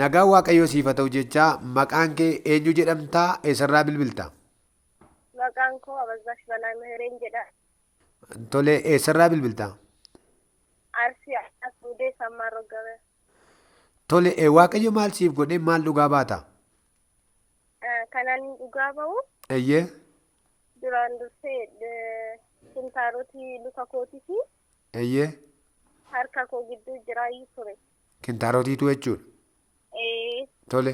Nagaan Waaqayyoo siif haa ta'u jechaa, maqaan kee eenyu jedhamtaa, eessarraa bilbilta? Maqaan koo Abazzaash Balaa Mihireen jedhama. Tole, eessarraa bilbilta? Arsii Asuudee Sammaa Roggabee. Tole, Waaqayyo maal siif godhee, maal dhugaa baata? Kanaan dhugaa ba'u. Eeyyee. Duraan dursee kintaarotii luka kootii fi Eeyyee. harka koo gidduu jiraayyuu ture. Kintaarotiitu jechuudha. Ee. Tole.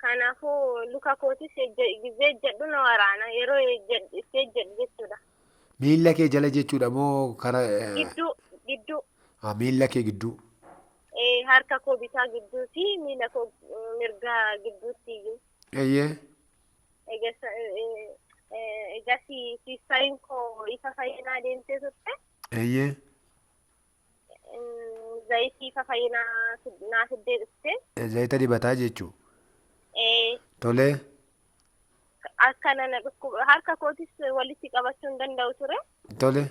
Kanaafuu luka kootis gizee ejjedhu na waraana, yeroo itti ejjedhu jechuudha. Miilla kee jala jechuudha moo kara? Gidduu gidduu. Ah, miilla kee gidduu. Ee, harka koo bitaa gidduu fi miila koo mirgaa gidduutti iyyuu. Eeyyee. Egas siistariin koo Ifa Fayyinaa deemtee turte. Eeyyee. Zayitii Ifa Fayyinaa naa fiddee dhufte. Zayita dibataa jechuu. Ee. Tole. Akka nana dhukkuba harka kootis walitti qabachuu hin danda'u ture. Tole.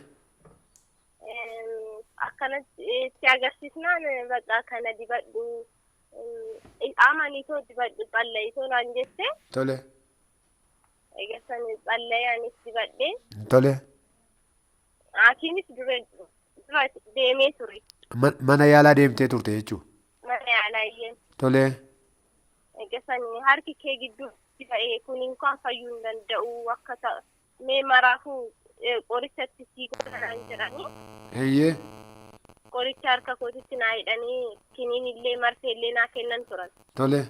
Akkanatti itti agarsiisnaan, bakka kana dibadhu, amanitoo dibadhu, xallayitoo naan jette. Tole. Egaa xallayee anis dibadhe. Tole. Hakiimis dura dura deemee ture. Mana yaalaa deemtee turte jechuu. Mana yaalaa, iyyeen. Tole. Egaa harki kee gidduu ba'ee kun inkaan fayyuu hin danda'u, akka ta'a mee maraafuu qoricha itti sii godhan jedhanii. Eeyyee. Qoricha harka kootitti naa hidhanii, kiniin illee marfee illee naa kennan turan. Tole.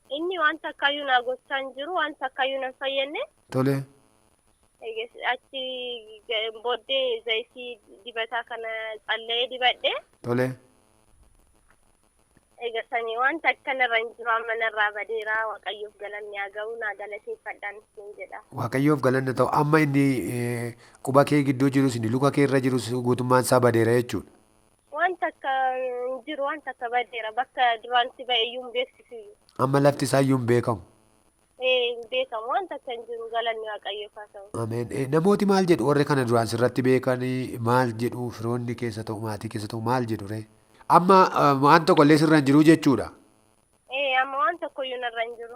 Inni wanta akkayyuu naa gochaa hin jiru, wanta akkayyuu nan fayyadne. Tole. Egaa achi booddee zayitii dibataa kana callee dibadhe. Tole. Egaa sanii wanta akkanarra hin jiru, amma narraa badeera. Waaqayyoof galanni haa ga'u, naa galateeffadhaan siin jedha. Waaqayyoof galanni ta'u. Amma inni quba kee gidduu jirus, inni luka kee irra jirus guutummaan isaa badeera jechuudha. Wanta akka hin jiru, wanta akka badeera, bakka duraanti ba'e iyyuu hin beeksisu iyyuu. Amma lafti isaa iyyuu hin beekamu. Ee, hin beekamu, wanta akka hin jiru. Galanni Waaqayyoof haa ta'u. Ameen. Namooti maal jedhu? Warri kana duraan sirratti beekanii maal jedhu? Firoonni keessa ta'u, maatii keessa ta'u, maal jedhu ree? Amma waan tokko illee sirra hin jiru jechuudha. Ee, amma waan tokkoyyuu narra hin jiru.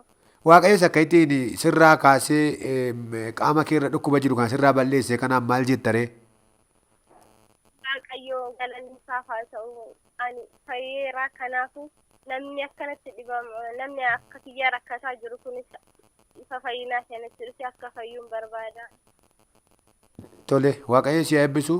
Waaqayyos akka ittiin sirraa kaasee qaama kee irra dhukkuba jiru kana sirraa balleesse kanaan maal jetta ree? Waaqayyo galanni isaaf haa ta'u. Ani fayyeera. Kanaafuu namni akkanatti dhibama, namni akka kiyyaa rakkataa jiru kunis Ifa Fayyinaa kanatti dhufe akka fayyuun barbaada. Tole, Waaqayyo si haa eebbisu.